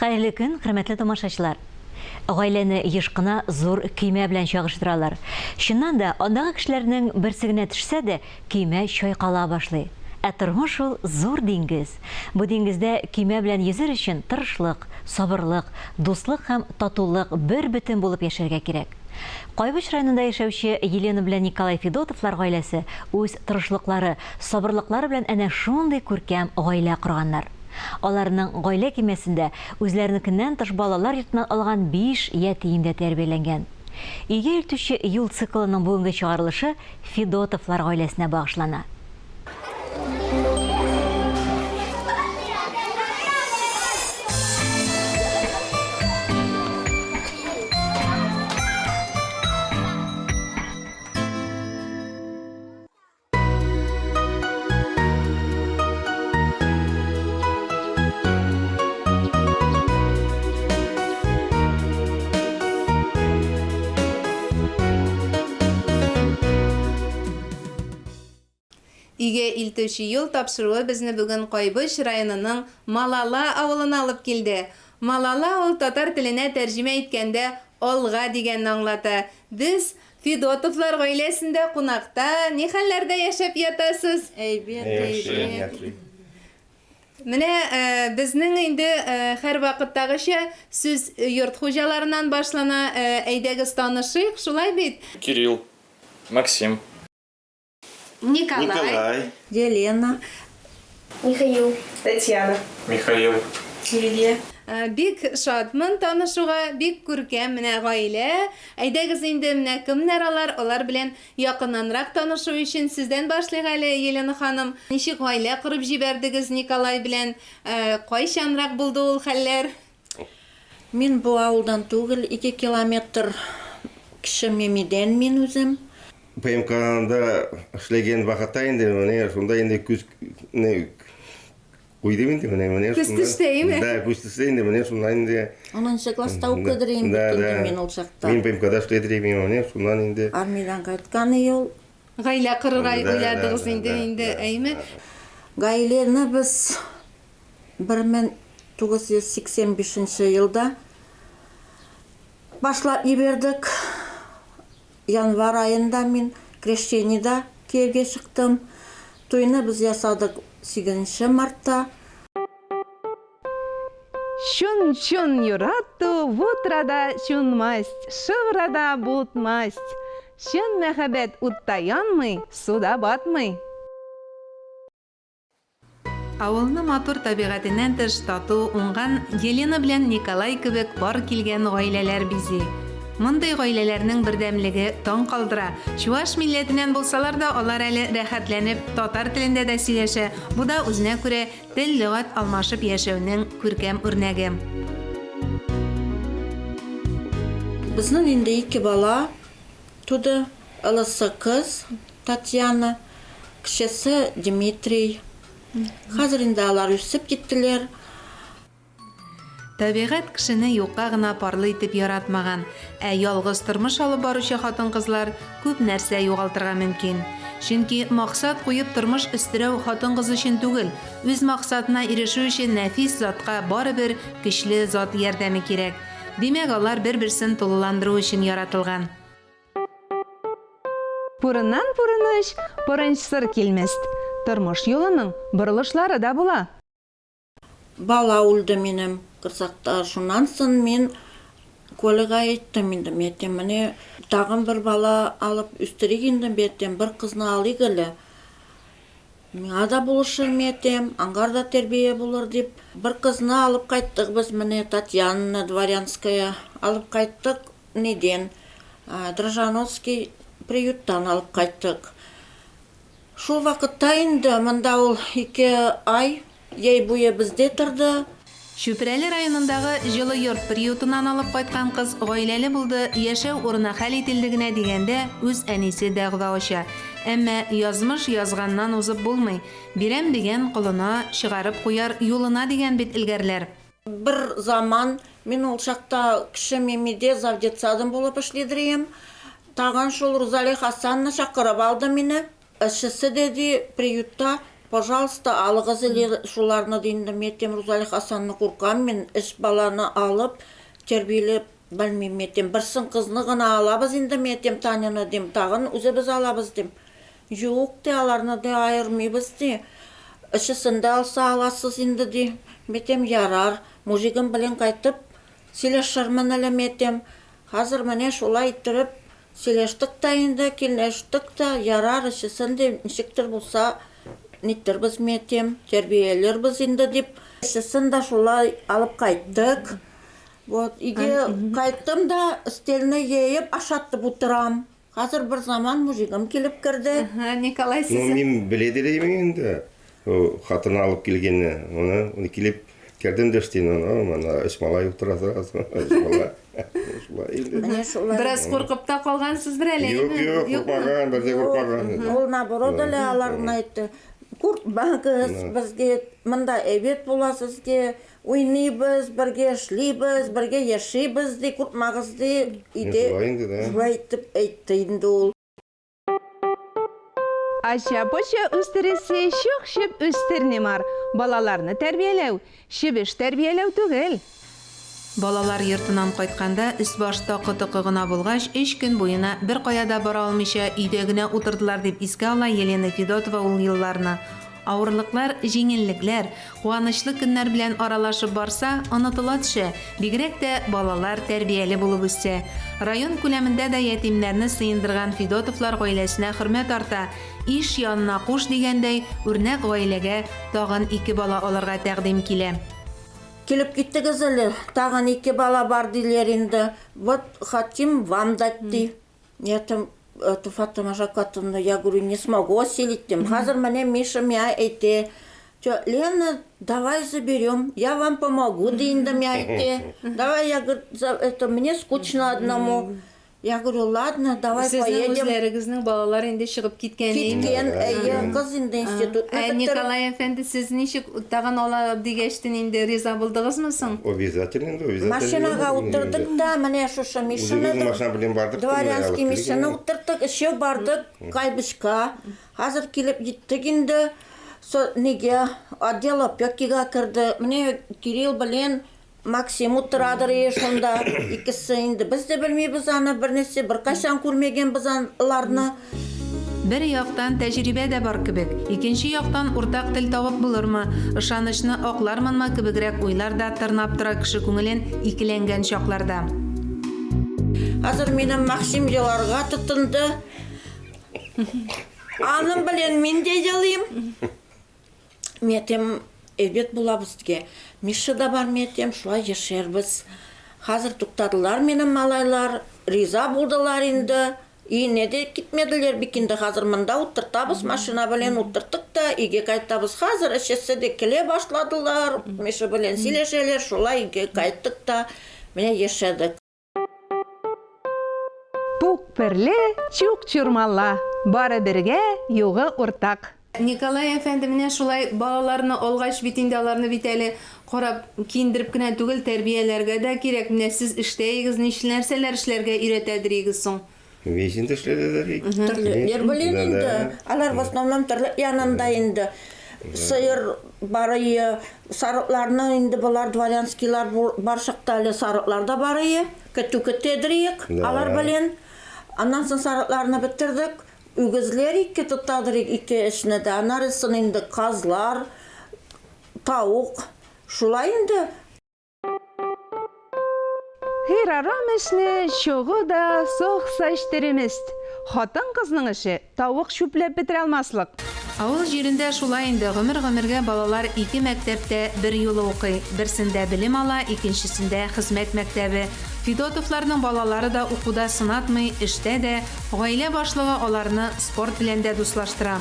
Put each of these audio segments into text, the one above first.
Хәерле көн, хөрмәтле тамашачылар! Гаиләне еш кына зур көймә белән чагыштыралар. Чыннан да, андагы кешеләрнең берсе генә төшсә дә, көймә чайкала башлый. Ә тормыш ул зур диңгез. Бу диңгездә көймә белән йөзер өчен тырышлык, сабырлык, дуслык һәм татулык бер бөтен булып яшәргә кирәк. Кайбыч районында яшәүче Елена белән Николай Федотовлар гаиләсе үз тырышлыклары, сабырлыклары белән әнә шундый күркәм гаилә корганнар. Аларның гаилә көймәсендә үзләренекеннән тыш балалар йортыннан алган биш ятим дә тәрбияләнгән. Өйгә илтүче юл циклының бүгенге чыгарылышы Федотовлар гаиләсенә багышлана. Өйгә илтүче юл тапшыруы безне бүген Кайбыч районының Малала авылына алып килде. Малала ул татар теленә тәрҗемә иткәндә алга дигәнне аңлата. Без Федотовлар гаиләсендә кунакта, ни хәлләрдә яшәп ятасыз? Әйбәт, әйбәт. Менә безнең инде һәрвакыттагыча сүз йорт хуҗаларыннан башлана. Әйдәгез танышыйк, шулай бит? Кирилл, Максим. Николай. Николай. Елена. Михаил. Татьяна. Михаил. Лилия. Бик шатмын танышуга, бик күркәм менә гаилә. Әйдәгез инде, менә кемнәр алар, алар белән якыннанрак танышу өчен сездән башлыйк әле, Елена ханым. Ничек гаилә корып җибәрдегез Николай белән? Кайчанрак булды ул хәлләр? Мин бу авылдан түгел, 2 километр Кече Мимидән мин үзем. ПМКда эшләгән вакытта инде менә шунда инде күз куйдым инде менә менә Күз төште, әйеме? Да, күз төште инде менә шуннан инде. Унынчы класста укыдыр инде Да, инде да. мин ул чакта. Мин ПМКда эшләдер идем, менә шуннан инде. Армиядән кайткан ел. Гаилә корырга Да, да, уйладыгыз да, инде, да, инде, да, әйеме? да. Гаиләне без 1985 елда башлап җибәрдек. Январь аенда мин крещениедә кияүгә чыктым. Туйны без ясадык сигезенче мартта. Чун-чун юрату вутрада чунмасть, шыврада бутмасть. Чын мәхәббәт утта янмый, суда батмый. Авылны матур табигатеннән тыш тату, уңган Елена белән Николай кебек пар килгән гаиләләр бизи. Мондый гаиләләрнең бердәмлеге таң калдыра. Чуаш милләтеннән булсалар да, алар әле рәхәтләнеп татар телендә дә сөйләшә. Бу да үзенә күрә тел-лөгать алмашып яшәүнең күркәм үрнәге. Безнең инде ике бала туды. Олысы кыз, Татьяна, кечесе Дмитрий. Хәзер инде алар үсеп киттеләр. Табигать кешене юкка гына парлы итеп яратмаган. Ә ялгыз тормыш алып баручы хатын-кызлар күп нәрсә югалтырга мөмкин. Чөнки максат куеп тормыш өстерәү хатын-кыз өчен түгел, үз максатына ирешү өчен нәфис затка барыбер көчле зат ярдәме кирәк. Димәк, алар бер-берсен тулыландыру өчен яратылган. Пурыннан пурыныч, порынчсыр килмест. Тормыш юлының борылышлары да була. Бала үлде минем корсакта. Шуннан сон мин Коляга әйттем инде, мин әйтәм, менә тагын бер бала алып үстерик инде, мин әйтәм, бер кызны алыйк әле. Миңа да булышыр, мин әйтәм, аңгар да тәрбия булыр дип. Бер кызны алып кайттык без менә, Татьянаны, Дворянская алып кайттык. Нидән, Дрожжановский приюттан алып кайттык. Шул вакытта инде монда ул ике ай, җәй буе бездә торды. Чүпрәле районындагы Җылы йорт приютыннан алып кайткан кыз гаиләле булды, яшәү урыны хәл ителде генә дигәндә, үз әнисе дәгъва ача. Әмма язмыш язганнан узып булмый. Бирәм дигән, колына, чыгарып куяр, юлына дигән бит элгәрләр. Бер заман мин ул чакта Кече Мимиде завдетсадом булып эшлидрием. Тагын шул Рузалия Хасановна чакырып алды мине. Эшчесе дә, ди, приютта Пожалуйста, алыгыз эле шуларны, ди инде. Мин әйтәм, Рузалия Хасановна, куркам мин, өч баланы алып, тәрбияләп белмим, мин әйтәм. Берсен кызны гына алабыз инде, мин әйтәм, Таняны, дим, тагын үзебез алабыз, дим. Юк, ди, аларны, ди, аермыйбыз, ди. Өчесен дә алса аласыз инде, ди. Мин әйтәм, ярар, мужигым белән кайтып сөйләшермен әле, мин әйтәм. Хәзер менә шулай иттереп Сөйләштек тә инде, киңәштек тә, ярар, өчесен дә ничектер булса ниттербез, мин әйтәм, тәрбияләрбез инде дип. Өчесен дә шулай алып кайттык. Вот, өйгә кайттым да, өстәлне җәеп ашатып утырам. Хәзер бер заман мужигым килеп керде. Николай, сез. Ну, мин белә дә идем инде. Хатын алып килгәнне. Моны килеп кердем дә эштән, аны өч малай утыра сразу. Өч бала. Шулай инде. Менә шулай. Бераз куркып та калгансыздыр әле, Юк, юк, куркмаган, бер дә куркмаган. Ул наоборот әле аларны әйтте. Куркмагыз, безгә монда әйбәт була сезгә, уйныйбыз, бергә эшлибез, бергә яшибез, ди, куркмагыз, ди. Өйдә Шулай инде, да. шулай итеп әйтте инде ул. Ача-пача үстересе чык-чып үстерни мар. Балаларны тәрбияләү, чебеш тәрбияләү түгел. Балалар йортыннан кайтканда өс-баш такы-токы гына булгач, өч көн буена беркая да бара алмыйча өйдә генә утырдылар, дип искә ала Елена Федотова ул елларны. Авырлыклар, җиңеллекләр, куанычлы көннәр белән аралашып барса, онытыла төшә, бигрәк тә балалар тәрбияле булып үссә. Район күләмендә дә ятимнәрне сыендырган Федотовлар гаиләсенә хөрмәт арта, иш янына куш дигәндәй, үрнәк гаиләгә тагын ике бала алырга тәкъдим килә. Килеп киттегез әле, тагын ике бала бар диләр инде, вот хотим вам дать, ди. Я там эту Фатыма Жакатовна, я говорю, не смогу осилить дим. Хәзер менә Миша миңа әйтә, Чё, Лена, давай заберем, я вам помогу, ди инде миңа әйтә. Давай, я говорю, за, это мне скучно одному. Я говорю, ладно, давай Сезнең поедем. үзләрегезнең балалар инде чыгып киткән, әйеме? Киткән, әйе, кыз инде институтны Ә бетереп. Николай әфәнде, сез ничек тагын ала дигәчтен инде риза булдыгызмы соң? Обязательно инде, обязательно. Машинага утырдык та, менә шушы Мишаны Үзебезнең машина белән бардык та, менә Дворянский алып килдек Мишаны инде. утырттык, өчәү бардык Кайбычка. Хәзер килеп җиттек инде. Со, нигә, отдел опекига керде. Менә Кирилл белән Максим утырадыр ие шунда, икесе инде. Без дә белмибез аны, бернәрсә, беркайчан күрмәгәнбез аларны. Бер яктан, тәҗрибә дә бар кебек, икенче яктан, уртак тел табып булырмы, ышанычны аклармынмы кебегрәк уйлар да тырнап тора кеше күңелен икеләнгән чакларда. Хәзер минем Максим еларга тотынды. Аның белән мин дә елыйм. Мин әйбәт була безгә. Миша да бар, мин шулай яшәрбез. Хәзер туктадылар минем малайлар, риза булдылар инде. Өенә дә китмәделәр бик инде хәзер монда утыртабыз, машина белән утырттык та өйгә кайтабыз. Хәзер өчесе дә килә башладылар, Миша белән сөйләшәләр, шулай өйгә кайттык та менә яшәдек. Пук перле, чук чурмала, бары бергә, югы уртак. Николай әфәнде, менә шулай балаларны алгач бит инде аларны бит әле карап, киендереп кенә түгел, тәрбияләргә дә кирәк. Менә сез эштәегез, нәрсәләр эшләргә өйрәтәдерегез соң? Весь инде эшләделәр. Терлекләр белән инде. Алар в основном терлек янында инде. Сыер барые, сарыкларны инде болар дворянскийлар бар чакта әле сарыклар да барые. Көтү көтәдериек алар белән. Аннан соң сарыкларны бетердек. Үгезләр ике тотадырык ике эшне дә. Анарысын инде казлар, тавык. Шулай инде. Херарым эшне чогы да сохса иштеремест. Хатын-кызның эше тавык чүпләп бетерә алмаслык. Авыл җирендә шулай инде, гомер-гомергә балалар ике мәктәптә берьюлы укый. Берсендә белем ала, икенчесендә, хезмәт мәктәбе. Федотовларның балалары да укуда сынатмый, эштә дә, гаилә башлыгы аларны спорт белән дә дуслаштыра.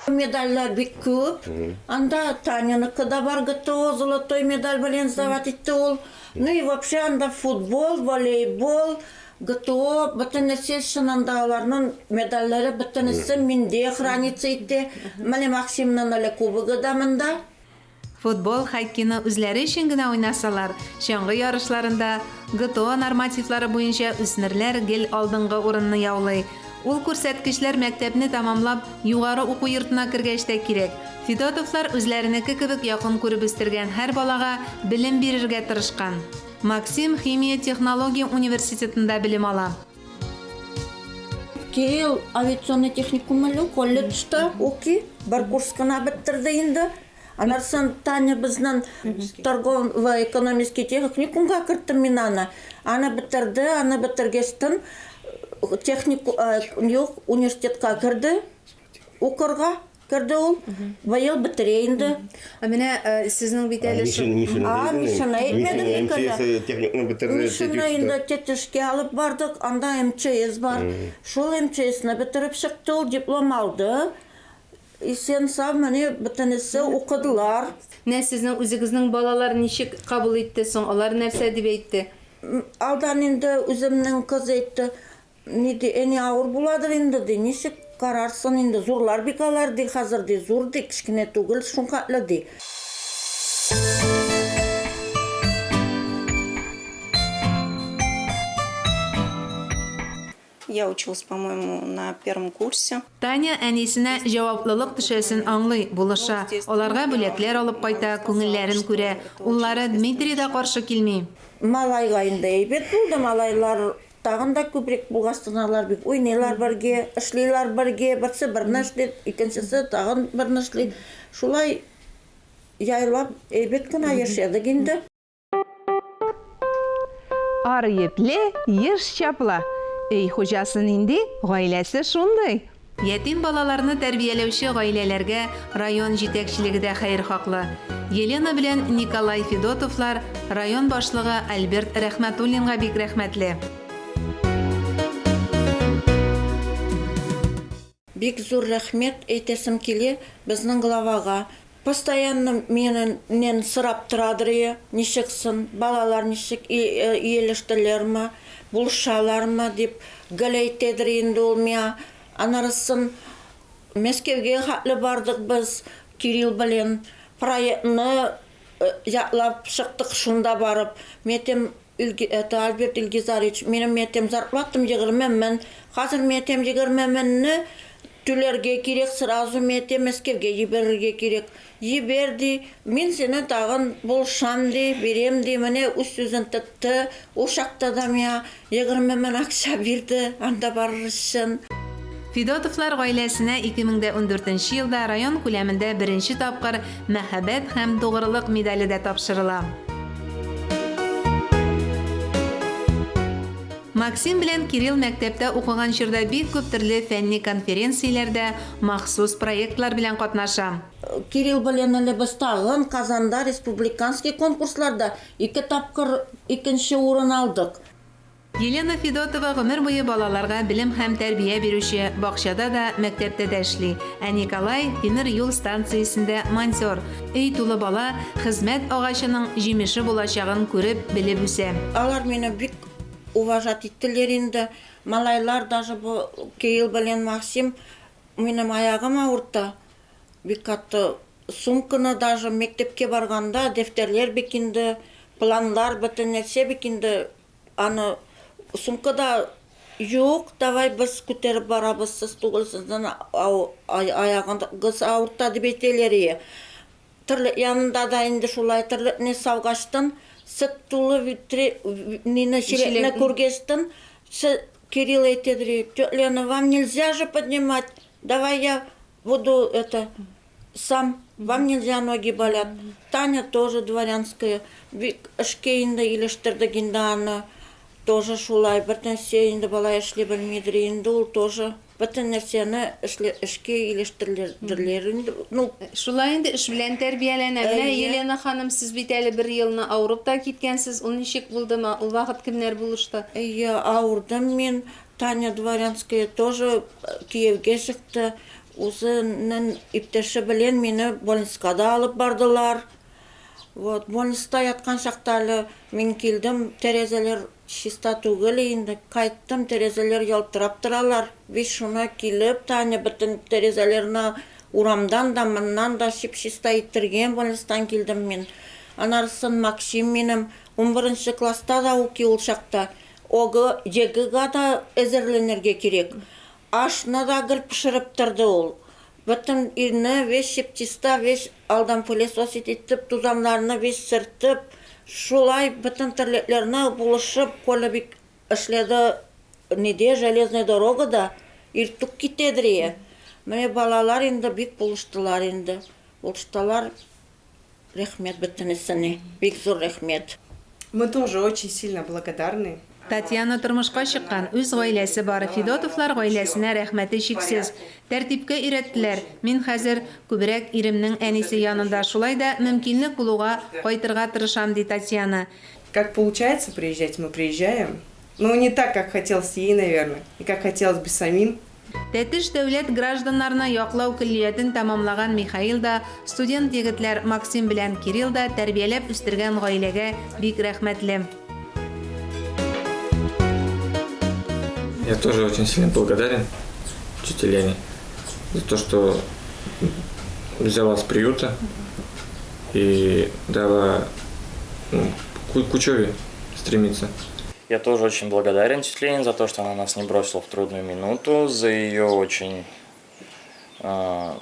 Медальләр бик күп. Анда Таняныкы да бар, ГТО золотой медаль белән сдавать итте ул. Ну и вообще анда футбол, волейбол, ГТО, бөтенесе чын анда аларның медальләре бөтенесе миндә хранится итте. Менә Максимның әле кубогы да монда. Футбол, хоккейны үзләре өчен генә уйнасалар, чаңгы ярышларында ГТО нормативлары буенча үсмерләр гел алдынгы урынны яулый. Ул күрсәткечләр мәктәпне тәмамлап, югары уку йортына кергәч тә кирәк. Федотовлар үзләренеке кебек якын күреп үстергән һәр балага белем бирергә тырышкан. Максим химия-технология университетында белем ала. Кирилл авиационный техникум әле, колледжда укый, бер курс кына бетерде инде. Аннан соң Таня безнең торгово-экономический техникумга керттем мин аны. Аны бетерде, аны бетергәчтен техник, юк, университетка керде укырга. Керде ул. Быел бетерә инде. Ә менә сезнең бит әле шул. А, Мишаны әйтмәдем бит әле. Техникны бетерде. Мишаны инде Тетюшкә алып бардык, анда МЧС бар. Шул МЧСны бетереп чыкты ул, диплом алды. Исән-сау менә бөтенесе укыдылар. Менә сезнең үзегезнең балалар ничек кабул итте соң? Алар нәрсә дип әйтте? Алдан инде үземнең кыз әйтте, Ни ди, әни авыр буладыр инде, ди, ничек карарсын инде, зурлар бик алар, ди, хәзер, ди, зур, ди, кечкенә түгел, шунхәтле, ди. Я училась, по-моему, на первом курсе. Таня әнисенә җаваплылык төшәсен аңлый, булыша. Аларга бүләкләр алып кайта, күңелләрен күрә. Уллары Дмитрий да каршы килми. Малайга инде әйбәт булды, малайлар Тагын да күбрәк булгачтын алар бик уйныйлар бергә, эшлиләр бергә, берсе берне эшли, икенчесе тагын берне эшли. Шулай яйлап, әйбәт кенә яшәдек инде. Ар епле, еш чапла. Өй хуҗасы нинди, гаиләсе шундый. Ятим балаларны тәрбияләүче гаиләләргә район җитәкчелеге дә хәерхаклы. Елена белән Николай Федотовлар район башлыгы Альберт Рәхмәтуллинга бик рәхмәтле. Бик зур рәхмәт әйтәсем килә безнең главага. Постоянно миннән сорап торадыр ие, ничек сон, балалар ничек ияләштеләрме, булышалармы дип гел әйтәдер инде ул миңа. Анарысын Мәскәүгә хәтле бардык без Кирилл белән, проектны яклап чыктык шунда барып. Мин әйтәм, Это Альберт Илгизарович, минем мәтәм зарплатам 20 мен. Хәзер мәтәм 20 менне түләргә кирәк, сразу мәтәм Мәскәүгә җибәрергә кирәк. Җибәр, ди, мин сине тагын булышам, ди, бирәм, ди. Менә үз сүзен тотты. Ул чакта да миңа 20 мен акча бирде, анда барыр өчен. Федотовлар гаиләсенә 2014 нче елда район күләмендә беренче тапкыр Мәхәббәт һәм тугрылык медале дә тапшырыла. Максим белән Кирилл мәктәптә укыган чорда бик күп төрле фәнни конференцияләрдә махсус проектлар белән катнаша. Кирилл белән әле без тагын Казанда республиканский конкурсларда ике тапкыр икенче урын алдык. Елена Федотова гомер буе балаларга белем һәм тәрбия бирүче, бакчада да, мәктәптә дә эшли. Ә Николай, тимер юл станциясендә монтер. Өй тулы бала хезмәт агачының җимеше булачагын күреп, белеп үсә. Алар мине бик уважать иттеләр инде. Малайлар даже бу Кирилл белән Максим минем аягым авырта, бик каты. Сумканы даже мәктәпкә барганда дәфтәрләр бик инде, планнар, бөтен нәрсә бик инде Аны сумкада юк, давай без күтәреп барабыз, сез түгел, сезнең аягыгыз авырта дип әйтәләр ие. Терлек янында да инде шулай терлекне саугачтын, сөт тулы витри нине чиләкне күргәчтен, Кирилл әйтәдер, тетя Лена, вам нельзя же поднимать, давай я буду это сам, вам нельзя, ноги болят. Таня тоже дворянская, бик эшкә инде илештердек инде аны. Тоже шулай, бер нәрсә инде бала эшли белмидер инде ул тоже. Бөтен нәрсәне эшле, эшкә илештерделәр инде. Ну, Шулай инде эш белән тәрбияләнә. Менә Әйе. Елена ханым, сез бит әле бер елны авырып та киткәнсез. Ул ничек булдымы? Ул вакыт кемнәр булышты? Әйе, авырдым мин. Таня дворянская тоже кияүгә чыкты. Үзенең иптәше белән мине больницка да алып бардылар. Вот, больниста яткан чакта әле мин килдем, тәрәзәләр чиста түгел инде. Кайттым, тәрәзәләр ялтырап торалар. Бит шуны килеп, Таня бөтен тәрәзәләрне Урамдан да, моннан да чип-чиста иттергән больництан килдем мин. Анарысын Максим минем унберенче класста да укый ул чакта. ОГЭ, ЕГЭга да әзерләнергә кирәк. Ашны да гел пешереп торды ул. Бөтен өйне весь чип-чиста, весь алдан пылесосить итеп, тузаннарны весь сөртеп, шулай бөтен терлекләрне булышып, Коля бик эшләде нидә, железная дорогада, иртүк китәдер. Менә балалар инде бик булыштылар инде. Булыштылар, рәхмәт бөтенесенә, бик зур рәхмәт. Мы тоже очень сильно благодарны. Татьяна тормышка чыккан, үз гаиләсе бар. Федотовлар гаиләсенә рәхмәте чиксез. Тәртипкә өйрәттеләр. Мин хәзер күбрәк иремнең әнисе янында, шулай да мөмкинлек булуга кайтырга тырышам, ди Татьяна. Как получается приезжать, мы приезжаем. Но не так, как хотелось ей, наверное, и как хотелось бы самим. Тәтеш дәүләт гражданнарны яклау көллиятен тәмамлаган Михаил да, студент егетләр Максим белән Кирилл да тәрбияләп үстергән гаиләгә бик рәхмәтле. Я тоже очень сильно благодарен тете Лене за то, что взяла с приюта и дала ну, к учебе стремиться. Я тоже очень благодарен тете Лене за то, что она нас не бросила в трудную минуту, за ее очень э,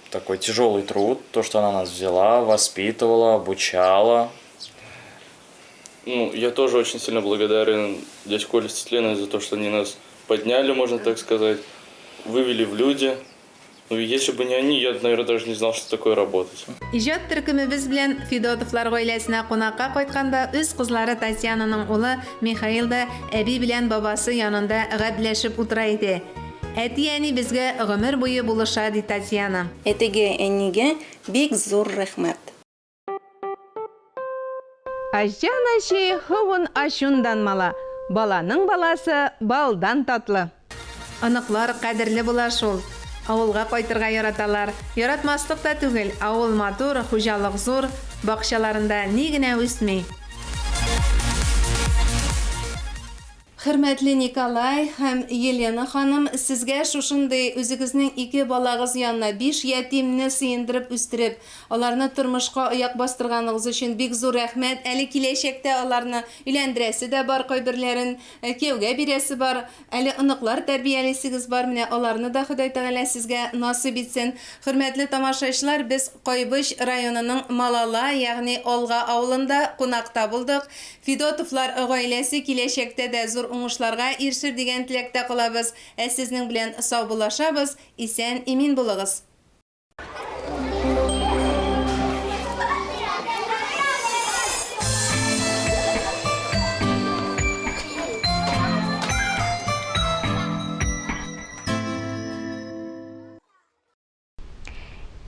такой тяжелый труд, то, что она нас взяла, воспитывала, обучала. Ну, я тоже очень сильно благодарен дяде Коле с тетей Леной за то, что они нас подняли, можно так сказать, вывели в люди. Ну, если бы не они, я, наверное, даже не знал, что такое работать. Иҗат төркемебез белән Федотовлар гаиләсенә кунакка кайтканда үз кызлары Татьянаның улы Михаил да әби белән бабасы янында гәпләшеп утыра иде. Әти-әни безгә гомер буе булыша, ди Татьяна. Әтигә, әнигә бик зур рәхмәт. Аҗан ачи хывын ачундан мала, Баланың баласы балдан татлы. Оныклар кадерле була шул. Авылга кайтырга яраталар. Яратмаслык та түгел, авыл матур, хуҗалык зур, бакчаларында ни генә үсми. Хөрмәтле Николай һәм Елена ханым, сезгә шушындый үзегезнең ике балагыз янына биш ятимне сыендырып үстереп, аларны тормышка аяк бастырганыгыз өчен бик зур рәхмәт. Әле киләчәктә аларны өйләндерәсе дә бар, кайберләрен кияүгә бирәсе бар. Әле оныклар тәрбиялисегез бар, менә аларны да Ходай Тәгалә сезгә насыйп итсен. Хөрмәтле тамашачылар, без Кайбыч районының Малала, ягъни Алга авылында кунакта булдык. Федотовлар гаиләсе киләчәктә дә зур уңышларга ирешер дигән теләктә калабыз. Ә сезнең белән саубуллашабыз, исән-имин булыгыз!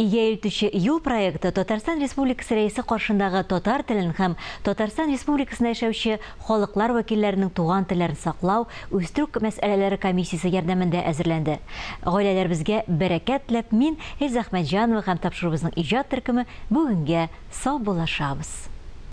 Игә илтүче юл проекты Татарстан Республикасы Рәисе каршындагы татар телен һәм Татарстан Республикасында яшәүче халыклар вәкилләренең туган телләрен саклау, үстерү мәсьәләләре комиссиясе ярдәмендә әзерләнде. Гаиләләребезгә бәрәкәт теләп, мин, Эльза Әхмәтҗанова һәм тапшыруыбызның иҗат төркеме бүгенгә саубуллашабыз.